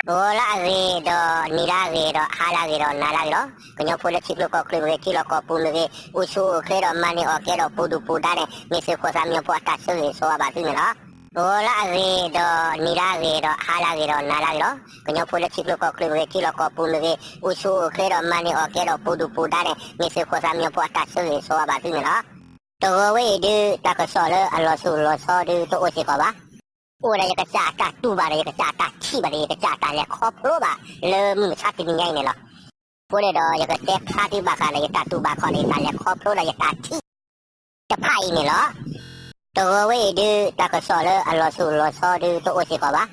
ဂီၤလၢအဂ့ၤဒီးနံၤလၢအဂ့ၤဒီးဟါလၢအဂ့ၤဒီးနၤလၢအဂ့ၤလီၤ. ကညီဖိလၢထံချၢကီၢ်ချၢမ့ၢ်ဂ့ၤ ထံလီၢ်ကီၢ်ပူၤမ့ၢ်ဂ့ၤ အိၣ်ဆူၣ်အိၣ်ချ့ဒီးမၤန့ၢ်အီၣ်ကဲဒီးပူၤဒုၣ်ပူၤဒါန့ၣ် မ့ၢ်သုးခိၣ်သးမံညီဖိအတၢ်ဆၢဂ့ၤဆၢဝါဘၣ်သုန့ၣ်လီၤ. ဂီၤလၢအဂ့ၤဒီးနံၤလၢအဂ့ၤဒီးဟါလၢအဂ့ၤဒီးနၤလၢအဂ့ၤလီၤ. ကညီဖိလၢထံချၢကီၢ်ချၢမ့ၢ်ဂ့ၤ ထံလီၢ်ကီၢ်ပူၤမ့ၢ်ဂ့ၤ အိၣ်ဆူၣ်အိၣ်ချ့ဒီးမၤန့ၢ်အီၣ်ကဲဒီးပူၤဒုၣ်ပူၤဒါန့ၣ် မ့ၢ်သုးခိၣ်သးမံညီဖိအတၢ်ဆၢဂ့ၤဆၢဝါဘၣ်သုန့ၣ်လီၤ. တဂီၤဝဲအံၤဒုး တၢ်ကစီၣ်လၢအလီၤစိၤလီၤဆီဒုးတအိၣ်စ့ၢ်ကီးဘၣ်. အိၣ်ဒီးယကစၢ်အတၢ်တူၢ်ဘၣ်ဒီး ယကစၢ်အတၢ်ထံၣ်ဘၣ်ဒီး ယကစၢ်အတၢ်လဲၤခီဖျိဘၣ် လၢမုၢ်မဆါတနံၤညါအံၤန့ၣ်လီၤ. အဃိန့ၣ်ဒီး ယကတဲဖျါသုဘၣ်ဃးဒီးယတၢ်တူၢ်ဘၣ်ခီန့ၣ် ယတၢ်လဲၤခီဖျိဒီးယတၢ်ထံၣ်တဖၣ်အံၤန့ၣ်လီၤ. တဂီၤဝဲအံၤဒုး တၢ်ကစီၣ်လၢအလီၤစိၤလီၤဆီဒုးတအိၣ်စ့ၢ်ကီးဘၣ်.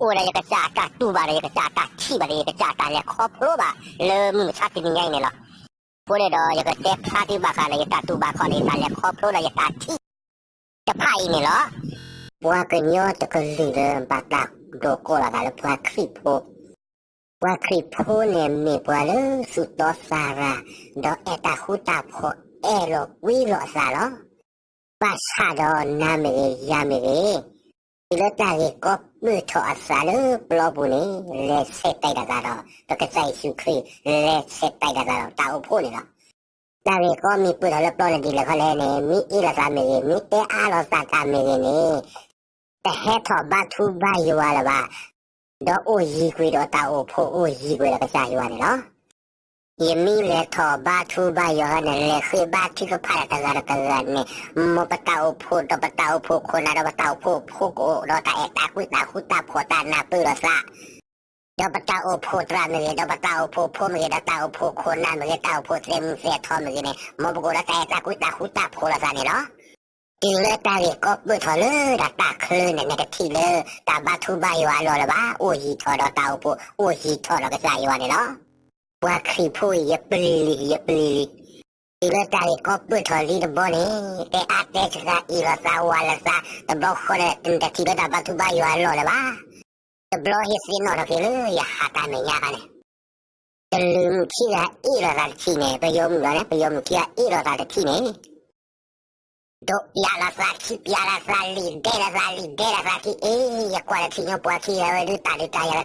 အိၣ်ဒီးယကစၢ်အတၢ်တူၢ်ဘၣ်ဒီး ယကစၢ်အတၢ်ထံၣ်ဘၣ်ဒီး ယကစၢ်အတၢ်လဲၤခီဖျိဘၣ် လၢမုၢ်မဆါတနံၤညါအံၤန့ၣ်လီၤ. အဃိန့ၣ်ဒီး ယကတဲဖျါသုဘၣ်ဃးဒီးယတၢ်တူၢ်ဘၣ်ခီန့ၣ် ယတၢ်လဲၤခီဖျိဒီးယတၢ်ထံၣ်တဖၣ်အံၤန့ၣ်လီၤ. ပှၤကညီတကလုာ်လၢဘၣ်တၢ်ဒိးကိးလီၤသးလၢပှၤခရံာ်ဖိ, ပှၤခရံာ်ဖိန့ၣ်မ့ၢ်ပှၤလၢသူၣ်တီသးရၤ, ဒီးအဲၣ်တၢ်ဃူတၢ်ဖိး အဲၣ်လီၤကွံလီၤအသးလီၤ. ဘၣ်ဆၣ်ဒီးနၤမ့ၢ်ဂ့ၤ ယၤမ့ၢ်ဂ့ၤ, တုၤလၢတၢ်ဂ့ၢ်ကီပၢၢ်ထီၣ်အသးလၢပျီပူၤန့ၣ် လဲၤဆဲးတဲာ်တၢ်သးဒီး ပကစၢ်ယ့ၣ်ၡူးခရံာ် လဲၤဆဲးတဲာ်တၢ်သးဒီးတၢ်အိၣ်ဖှိၣ်န့ၣ်လီၤ. တၢ်ဂ့ၢ်ကီမ့ၢ်ပၢၢ်ထီၣ်လၢပျီန့ၣ်ဒ်လဲၣ်ခီလဲၣ်န့ၣ် မ့ၢ်အ့ၣ်လိာ်သးမ့ၢ်ဂ့ၤ, မ့ၢ်တဲအါလိာ်သးတၢ်မ့ၢ်ဂ့ၤန့ၣ် တဟဲထီၣ်ဘါထုဘါယွၤလၢၤဘၣ်, ဒီးအိၣ်ယံၤကွံာ်ဒီးတၢ်အိၣ်ဖှိၣ် အိၣ်ယံၤကွံာ်ဒီးကစၢ်ယွၤန့ၣ်လီၤ. ယမ့ၢ်လဲၤထီၣ်ဘါထုဘါယွၤန့ၣ် လဲၤဃ့ဘါထုကဖၣ်ဒီးတဂၤဒီးတဂၤန့ၣ်, မ်ပတၢ်အိၣ်ဖှိၣ်ဒီးပတၢ်အိၣ်ဖှိၣ်ခိၣ်နၢ်ဒီးပတၢ်အိၣ်ဖှိၣ်ဖိကအိၣ်ဒီးတၢ်အဲၣ်တၢ်ကွံတၢ်ဃူတၢ်ဖိးတၢ်နၢ်ပၢၢ်လိာ်သး ဒီးပတၢ်အိၣ်ဖှိၣ်သရၣ်မ့ၢ်ဂ့ၤ, ဒီးပတၢ်အိၣ်ဖှိၣ်ဖိမ့ၢ်ဂ့ၤ, ဒီးတၢ်အိၣ်ဖှိၣ်ခိၣ်နၢ်မ့ၢ်ဂ့ၤ, တၢ်အိၣ်ဖှိၣ်သဲးမုၢ်သဲးထီမ့ၢ်ဂ့ၤန့ၣ်, မ်ပကအိၣ်ဒီးတၢ်အဲၣ်တၢ်ကွံတၢ်ဃူတၢ်ဖိးလိာ်သးန့ၣ်လီၤ. တုၤလၢတၢ်ဂ့ၢ်ကီပၢၢ်ထီၣ်လၢတၢ်ချၢန့ၣ် နကထံၣ်လၢတၢ်ဘါထုဘါယွၤအလီၢ်လၢၤဘၣ်, အိၣ်ယံၤထီၣ်ဒီးတၢ်အိၣ်ဖှိၣ်, အိၣ်ယံၤထီၣ်ဒီးကစၢ်ယွၤန့ၣ်လီၤ. ပှၤခရံာ်ဖိအံၤ ယပျံၤလံ, ယပျံၤလံ. တုၤလၢတၢ်ဂ့ၢ်ကီပၢၢ်ထီၣ်လံတဘျီန့ၣ်, တဲအါတဲစှၤ အ့ၣ်လိာ်သးဝၤလိာ်သး, တဘျီဃီဒီး နတထံၣ်လၢတၢ်ဘါထုဘါယွၤအလီၢ်လၢၤဘၣ်. တဘျီဟ့ၣ်သ့ၣ်နီၣ်ထီၣ်က့ၤလၢယဟးတၢ်မဲာ်ညါခါန့ၣ်, တလုာ်မုၣ်ခံဂၤအ့ၣ်လိာ်သးတထံၣ်န့ၣ်, ပယီၤမုၣ်လီၤန့ၣ်, ပယီၤမုၣ်ခံဂၤအ့ၣ်လိာ်သးတထံၣ်န့ၣ် ဒိးပျးလိာ်သးခံ, ပျးလိာ်သးလံာ်, ဒဲလိာ်သးလံာ်, ဒဲလိာ်သးခံ, အ့ ယကွၢ်တထံၣ်ညီပှၤခံဂၤဝဲဒုး တၢ်ဒ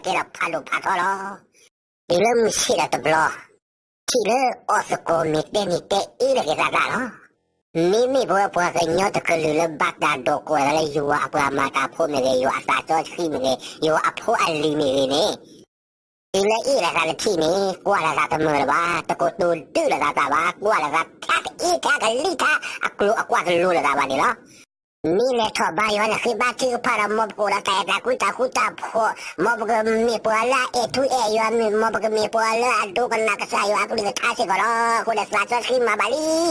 ုးတၢ်ယၤလီၤတဲလီၤဖးဒိၣ်ဖးထီလီၤ. တုၤလၢမုၢ်ဆ့ၣ်ဒီးတဘျီ, ထံၣ်လၢအီၣ်သကိးမ့ၢ်တဲနံၤတဲအ့ၣ်လိာ်က့ၤသးတၢ်လီၤ. မ့မ့ၢ်ပဝဲပှၤကညီတကလုာ်လၢဘၣ်တၢ်ဒိးကိးလီၤသးလၢယွၤအပှၤမၤတၢ်ဖိမ့ၢ်ဂ့ၤ, ယွၤအသးစီဆှံမ့ၢ်ဂ့ၤ, ယွၤအဖိအလံၤမ့ၢ်ဂ့ၤန့ၣ် တုၤလၢအ့ၣ်လိာ်သးတထံၣ်န့ၣ် ကွၢ်လိာ်သးတမုာ်လၢၤဘၣ်, တကိးတိၤဒုးလိာ်သးတၢ်ဘၣ်, ကွၢ်လိာ်သးထါကအ့ထါကလံၣ်ထါ အကျိၤအကွၢ်တလိၤလိာ်သးဘၣ်န့ၣ်လီၤ. မ့ၢ်လဲၤထီၣ်ဘါယွၤန့ၣ် ဃ့ဘါထုကဖၣ်ဒီး မ်ပကအိၣ်ဒီးတၢ်အဲၣ်တၢ်ကွံတၢ်ဃူတၢ်ဖိး, မ်ပကမ့ၢ်ပှၤလၢအအဲၣ်ထူအဲၣ်ယွၤ, မ်ပကမ့ၢ်ပှၤလၢအဒိကနၣ်ကစၢ်ယွၤအကလုၢ်ကထါစ့ၢ်ကီးလီၤ. အဃိဒီးသးစီဆှံမၤဘၣ်လံ.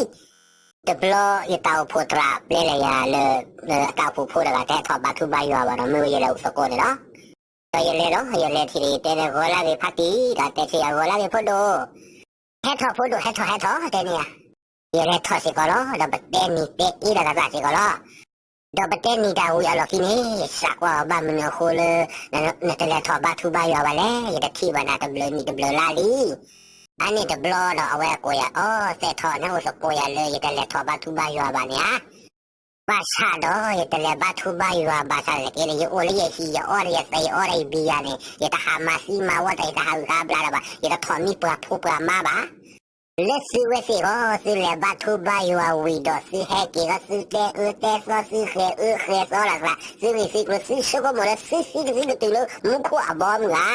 တဘျီယတၢ်အိၣ်ဖှိၣ်သရၣ်ပျဲလၢယၤလၢ အတၢ်အိၣ်ဖှိၣ်ဖိတဂၤ တဟဲထီၣ်ဘါထုဘါယွၤဘၣ်ဒီး မ့ၢ်ဝဲယလဲၤအိၣ်သကိးန့ၣ်လီၤ. ဒီးယလဲၤလီၤ, ယလဲၤထံၣ်ဒီး ယတဲန့ၣ် ဂီၤလၢအဂ့ၤဖါတံၢ်, ဒီးတဲဆၢယၤ ဂီၤလၢအဂ့ၤဖိဒိၣ်, ဟဲထီၣ်ဖိဒိၣ် ဟဲထီၣ်ဟဲထီၣ် တဲန့ၣ်ဧါ. ယလဲၤထီၣ်စ့ၢ်ကီးလီၤ, ဒီးပတဲနံၤတဲအ့ၣ်လိာ်သးစ့ၢ်ကီးလီၤ. ဒီးပတဲနံၤတၢ်ဝံၤအလီၢ်ခံန့ၣ် ယစံးကွၢ်အီၤ ဘၣ်မနုၤအဃိလၢ နတလဲၤထီၣ်ဘါထုဘါယွၤဘၣ်လဲၣ်, ယတထံၣ်ဘၣ်နၤတဘျုးနံၣ်တဘျုးလါလံ. အါန့ၢ်တဘျီဒီး အဝဲကိးယၤအီၤ, သဲးထီၣ် နအိၣ်သကိးယၤလၢ ယတလဲၤထီၣ်ဘါထုဘါယွၤဘၣ်န့ၣ်ဧါ. ဘၣ်ဆၣ်ဒီး ယတလဲၤဘါထုဘါယွၤဘၣ်ဆၣ်သနာ်က့န့ၣ် ယအိၣ်လၢယဟံၣ် ယအီဒီးယသး ယအီဒီးယဘံယၤန့ၣ် ယတဟးမၤသံမၤဝီတၢ် ယတဟးဂုာ်ဟးဘျါတၢ်ဘၣ်, ယတထီၣ်မံပှၤဖိပှၤမါဘၣ်. လၢသုဝဲသ့ၣ်အဂီၢ် သုလဲၤဘါထုဘါယွၤဝံၤဒီး သုဟဲက့ၤဒီး သုတဲအၢတဲသီ သုဃဲၤအၢဃဲၤသီလိာ်သး, သုဂံၢ်သုကျိၤ သုဆိကမိၣ်လၢ သုသံကသုကတုၤလၢမူခိၣ်အဘီအမုၢ်ဧါ.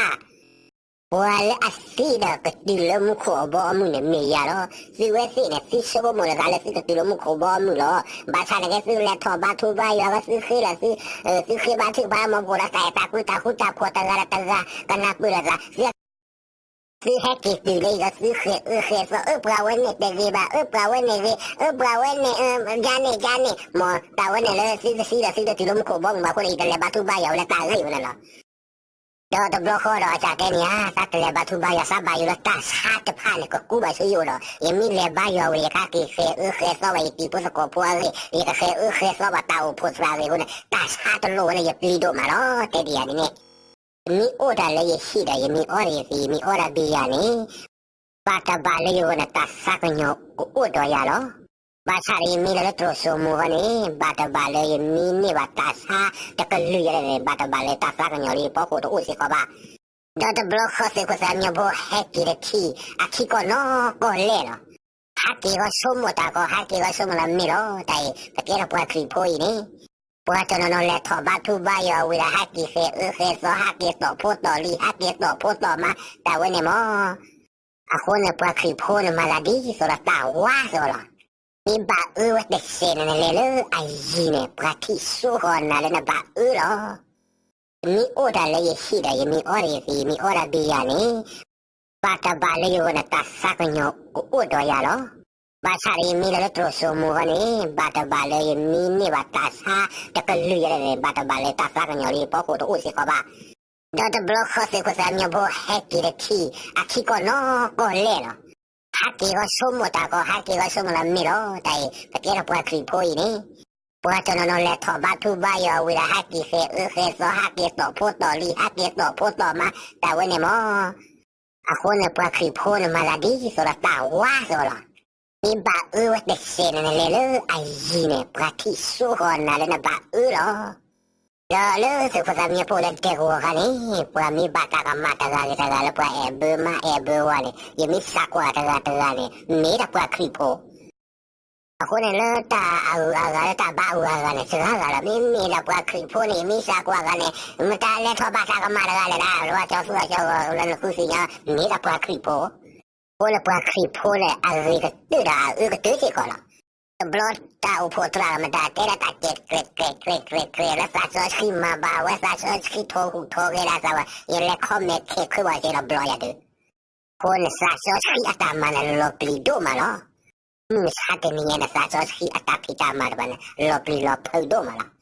ပှၤလၢအသံဒီးကတုၤလၢမူခိၣ်အဘီအမုၢ်န့ၣ် မ့ၢ်ယၤလီၤ. သုဝဲသ့ၣ်န့ၣ် သုဆိကမိၣ်လိာ်သးလၢ သုကတုၤလၢမူခိၣ်အဘီအမုၢ်လီၤ. ဘၣ်ဆၣ်သနာ်က့ သုလဲၤထီၣ်ဘါထုဘါယွၤဒီး သုဃ့လီၤ သု သုဃ့ဘါထုကဖၣ် မ်ပကအိၣ်ဒီးတၢ်အဲၣ်တၢ်ကွံတၢ်ဃူတၢ်ဖိး တဂၤဒီးတဂၤ ကနၢ်ပၢၢ်လိာ်သး သု သုဟဲက့ၤတုၤလၢအံၤဒီး သုဃဲၤအၢဃဲၤသီ အၢ ပှၤဝဲန့ၣ်တဂ့ၤဘၣ်, အၢ ပှၤဝဲန့ၣ်ဂ့ၤ, အၢ ပှၤဝဲန့ၣ် ယါန့ၣ်ယါန့ၣ်, မ်တၢ်ဝဲန့ၣ်လၢသုတသံဒီး သုတတုၤလၢမူခိၣ်ဘီမုၢ်ဘၣ်အဃိန့ၣ် ယတလဲၤဘါထုဘါယွၤဝဲလၢတၢ်ဂ့ၢ်ဝဲန့ၣ်လီၤ. ဒီးတဘျီဃီဒီး အစံးတဲန့ၣ်ဧါ, သးတလဲၤဘါထုဘါယွၤ သးဘၣ်ယိၣ်လၢတၢ်ဆါတဖၣ်န့ၣ် ကကူဘၣ်ဆူယအိၣ်ဒီး ယမ့ၢ်လဲၤဘါယွၤဝံၤ ယကက့ၤဃဲၤအၢဃဲၤသီဘၣ် ယတံၤဖိသကိးဖိအဂ့ၢ်, ယကဃဲၤအၢဃဲၤသီဘၣ် တၢ်အိၣ်ဖှိၣ်သရၣ်ဂ့ၢ်အဃိန့ၣ် တၢ်ဆါတလိၣ်ဝဲန့ၣ် ယပျံၤဒိၣ်မးလီၤ. တဲဒ်ယၤန့ၣ်န့ၣ် ယမ့ၢ်အိၣ်တၢ်လၢယဟံၣ်ဒီး ယမ့ၢ်အီဒီးယသံး ယမ့ၢ်အီဒီးဘံယၤန့ၣ် ဘၣ်တဘၣ်လၢယဂီၢ်န့ၣ် တၢ်သးကညီၤကအိၣ်ဒီးယၤလီၤ. ဘၣ်ဆၣ်ဒီးယမ့ၢ်လဲၤလၢတြီၤစိမိၤအဂီၢ်န့ၣ် ဘၣ်တဘၣ်လၢယမ့ၢ်န့ၢ်ဘၣ်တၢ်ဆါတကလုာ်ယၤန့ၣ် ဘၣ်တဘၣ်လၢတၢ်သးကညီၤလၢယဖီခိၣ်တအိၣ်စ့ၢ်ကီးဘၣ်. ဒီးတဘျီဃီသုးခိၣ်သးမံဖိဟဲက့ၤတထံၣ် အခံကီၢ်နီၢ်ကီၢ်လဲၢ်လီၤ. ဟးက့ၤဂီၤဆိကမိၣ်တၢ်ကီ ဟးက့ၤဂီၤဆိကမိၣ်လီၤမ့ၢ်လီၤ. တၢ်အံၤ ပကဲထီၣ်ပှၤခရံာ်ဖိအံၤန့ၣ် ပှၤတနီၤနီၤလဲၤထီၣ်ဘါထူဘါယွၤဝံၤဒီး ဟးက့ၤဃဲၤအၢဃဲၤသီ ဟးက့ၤသီၣ်ဖိသီၣ်လံၤ ဟးက့ၤသီၣ်ဖိသီၣ်မါ တၢ်ဝဲန့ၣ်မး. အဃိန့ၣ် ပှၤခရံာ်ဖိန့ၣ်မၤသးဒ်သိးဒီးတၢ်ဝါသိးလီၤ. မ့ၢ်ဘၣ်အၢဝဲတစဲးန့ၣ် နလဲၤလၢအယံၤန့ၣ် ပှၤထံၣ်စိဃီၤနၤလၢနဘၣ်အၢလီၤ. ယမ့ၢ်အိၣ်တၢ်လၢယဟံၣ်ဒီး ယမ့ၢ်အီဒၣ်ယသံး ယမ့ၢ်အီဒၣ်ဘံယၤန့ၣ် ဘၣ်တဘၣ်လၢယဂီၢ်န့ၣ် တၢ်သးကညီၤကအိၣ်ဒီးယၤလီၤ. ဘၣ်ဆၣ်ဒီးယမ့ၢ်လဲၤလၢတြီၢ်စိမိၤဃီန့ၣ် ဘၣ်တဘၣ်လၢယမ့ၢ်န့ၢ်ဘၣ်တၢ်ဆါတကလုာ်ယၤန့ၣ် ဘၣ်တဘၣ်လၢတၢ်သးကညီၤလၢယဖီခိၣ်တအိၣ်စ့ၢ်ကီးဘၣ်. ဒီးတဘျီဃီသုးခိၣ်သးမံဖိဟဲက့ၤတထံၣ် အခံကီၢ်နီၢ်ကီၢ်လဲၢ်လီၤ. ဟးက့ၤဂီၤဆိကမိၣ်တၢ်ကီ ဟးက့ၤဂီၤဆိကမိၣ်လီၤမ့ၢ်လီၤ. တၢ်အံၤ ပကဲထီၣ်ပှၤခရံာ်ဖိအံၤန့ၣ် ပှၤတနီၤနီၤလဲၤထီၣ်ဘါထူဘါယွၤဝံၤဒီး ဟးက့ၤဃဲၤအၢဃဲၤသီ ဟးက့ၤသီၣ်ဖိသီၣ်လံၤ ဟးက့ၤသီၣ်ဖိသီၣ်မါ တၢ်ဝဲန့ၣ်မး. အဃိန့ၣ် ပှၤခရံာ်ဖိန့ၣ်မၤသးဒ်သိးဒီးတၢ်ဝါသိးလီၤ. မ့ၢ်ဘၣ်အၢဝဲတစဲးန့ၣ် နလဲၤလၢအယံၤန့ၣ် ပှၤထံၣ်စိဃီၤနၤလၢနဘၣ်အၢလီၤ. ဒီးလၢသုးခိၣ်သးမံဖိလၢဒဲကဝီၤခါန့ၣ် ပှၤမ့ၢ်ဘၣ်တၢ်ကမၣ်တဂၤဂ့ၤတဂၤလၢပှၤအဲၣ်ဘၢမါအဲၣ်ဘၢဝၤန့ၣ် ယမ့ၢ်သံကွၢ်တဂၤတဂၤန့ၣ် မ့ၢ်ဒၣ်ပှၤခရံာ်ဖိ အဃိန့ၣ်လၢတၢ်အဂုၤအဂၤလၢတၢ်ဘါအဂုၤအဂၤန့ၣ် စှၤဂၤလီၤ. မ့မ့ၢ်ဒၣ်ပှၤခရံာ်ဖိန့ၣ် မ့ၢ်သံကွၢ်ဂၤန့ၣ် မတၤလဲၤထီၣ်ဘၣ်တၢ်ကမၣ်တဂၤလဲၣ်ဒၣ် လၢဝဲကၠီသူၣ်ကၠီဂီၤလၢနဃုသ့ၣ်ညါ မ့ၢ်ဒၣ်ပှၤခရံာ်ဖိ အဃိန့ၣ်ပှၤခရံာ်ဖိန့ၣ် အဂ့ၤကတၢၢ်ဒီးအအၢကတၢၢ်စ့ၢ်ကီးလီၤ. တဘျီတၢ်အိၣ်ဖှိၣ်သရၣ်မတၤတဲဒၣ်တၢ်ကဲးကဲးကဲးကဲးကဲးလၢသးစီဆှံမၤဘၣ်ဝဲ သးစီဆှံထိၣ်ဟူးထိၣ်ဂဲၤဒၣ်သးဝဲ ယလဲၤ comment ခဲးခွဲးဝဲစ့ၢ်ဒီးဘျီယၤဒုး အဃိန့ၣ်သးစီဆှံအတၢ်မၤန့ၣ် လီၤပျံၤဒိၣ်မးလီၤ. မုၢ်မဆါတနံၤညါန့ၣ် သးစီဆှံအတၢ်ဖံးတၢ်မၤတဖၣ်န့ၣ် လီၤပျံၤလီၤဖုးဒိၣ်မးလီၤ.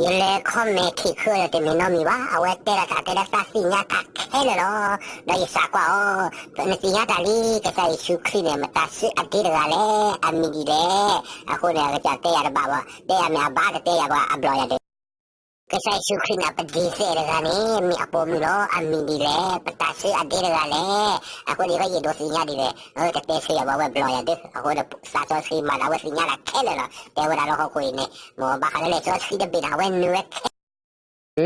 ယလဲၤ comment ခဲးခွဲးဝဲတမ့ၢ်နီတမံၤဘၣ် အဝဲတဲဒၣ်တၢ်တဲဒၣ်သးသ့ၣ်ညါတၢ်ခဲလၢာ်လီၤ. ဒီးယသံကွၢ်အီၤ နသ့ၣ်ညါတၢ်လံ ကစၢ်ယ့ၣ်ၡူးခရံာ်န့ၣ် မတၤဆူအဒ့တဂၤလဲၣ် အမံၤဒ်လဲၣ်. အဃိန့ၣ် အကစၢ်တဲယၤတဘၣ်ဘၣ် တဲယၤမ့ၢ်အဘၣ်တတဲယၤဘၣ် အဘျီယၤဒုး ကစၢ်ယ့ၣ်ၡူးခရံာ်န့ၣ် အပဒ့သဲးတဂၤန့ၣ် မ့ၢ်အပိာ်မုၣ်လီၤ အမံၤဒ်လဲၣ် ပတၢ်ဆၢအဒ့တဂၤလဲၣ်. အဃိန့ၣ် ယကယဲၢ်ဒိးသ့ၣ်ညါဒ်လဲၣ် တတဲဆၢယၤဘၣ်ဝဲ ဘျီယၤဒုး အဃိန့ၣ် သးစီဆှံမၤတၢ်ဝဲသ့ၣ်ညါတၢ်ခဲလၢာ်လီၤ. တဲဝဲဒၣ်လၢဟီၣ်ခိၣ်အံၤန့ၣ် မ်ဘၣ်ဃးလၢလံာ်စီဆှံတဘ့ၣ်န့ၣ် အဝဲနုာ်ဝဲခဲ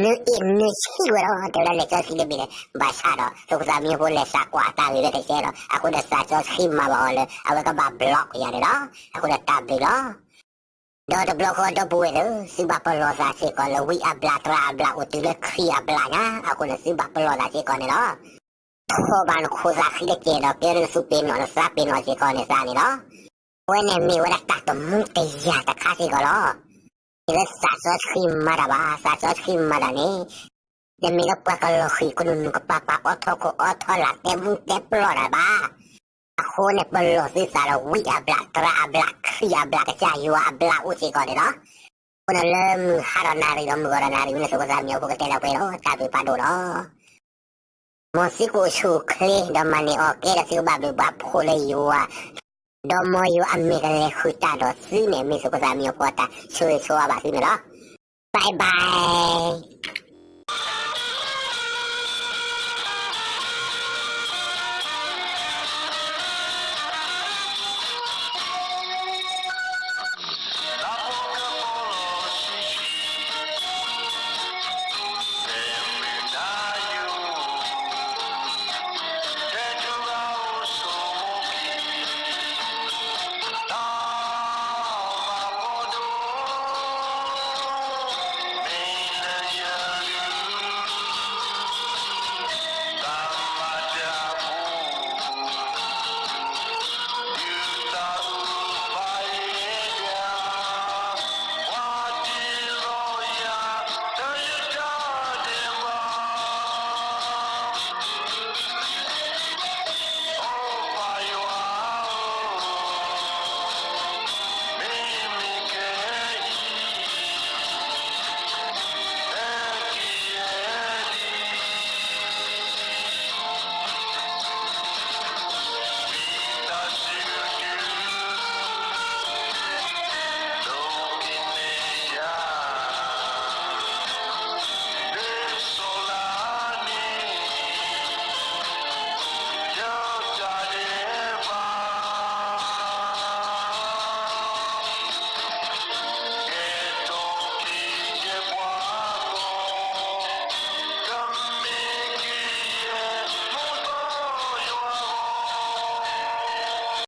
နုာ်အ့ၣ်နုာ်ဆံးဝဲလီၤ. တဲဝဲဒၣ်လံာ်စီဆှံတဘ့ၣ်န့ၣ် ဘၣ်ဆၣ်ဒီး သုးခိၣ်သးမံဖိလဲၤသံကွၢ်အတၢ်ဂ့ၢ်ဝဲတစဲးလီၤ. အဃိန့ၣ် သးစီဆှံမၤဘၣ်အီၤလၢ အဝဲကဘၣ် block ယၤန့ၣ်လီၤ. အဃိန့ၣ်တၢ်ဘျုးလီၤ. ဒီးတဘျီဃီဒီပုၢ်ဝဲၢ်သ့ၣ် သုဘၣ်ပလီၢ်သးစ့ၢ်ကီးလၢဝံအဘျးသရၣ်အဘျးအိၣ်တုၤလၢခရံာ်အဘျးညါ အဃိန့ၣ်သုဘၣ်ပလီၢ်သးစ့ၢ်ကီးန့ၣ်လီၤ. ထီၣ်ဘၣ်နခိၣ်သးဃံတကဲးဒီး ကဲလၢနသူၣ်ပ့ၤနီၣ်နသးပ့ၤနီၣ်စ့ၢ်ကီးန့ၣ်သးန့ၣ်လီၤ. အဝဲန့ၣ်မ့ၢ်ဝဲဒၣ်တၢ်တမူတယၤတခါစ့ၢ်ကီးလီၤ. မ့ၢ်လၢသးစီဆှံမၤတၢ်ဘၣ် သးစီဆှံမၤတၢ်န့ၣ် တမ့ၢ်လၢပှၤကလီၤဃံၤကနူၤနူၤကပၤပၤအိးထီၣ်ခိၣ်အိးထီၣ်လၢ်တဲမူတဲပျီၢ်တၢ်ဘၣ်. အဃိန့ၣ် ပလီၢ်သုသးလၢဝံအဘျးသရၣ်အဘျးခရံာ်အဘျးကစၢ်ယွၤအဘျးအိၣ်စ့ၢ်ကီးန့ၣ်လီၤ. အဃိန့ၣ်လၢမုၢ်ဟါဒီးနၣ်ရံၣ်ဒီးမုၢ်ဂီၤဒီးနၣ်ရံၣ်ဝံၤန့ၣ် သုးခိၣ်သးမံဖိကတဲလၢပှဲၤလီၤ တၢ်ဘျုးဖးဒိၣ်လီၤ. မ်သုကအိၣ်ဆူၣ်အိၣ်ချ့ဒီးမၤန့ၢ်အီၣ်ကဲဒီးသုကဘၣ်ဘျုးဘၣ်ဖှိၣ်လၢယွၤ ဒီးမ်ယွၤအမ့ၢ်ကလဲၤဃုာ်တၢ်ဒီးသုန့ၣ် မ့ၢ်သုးခိၣ်သးမံဖိအတၢ်ဆိၣ်ဂ့ၤဆိၣ်ဝါဘၣ်သုန့ၣ်လီၤ. Bye bye.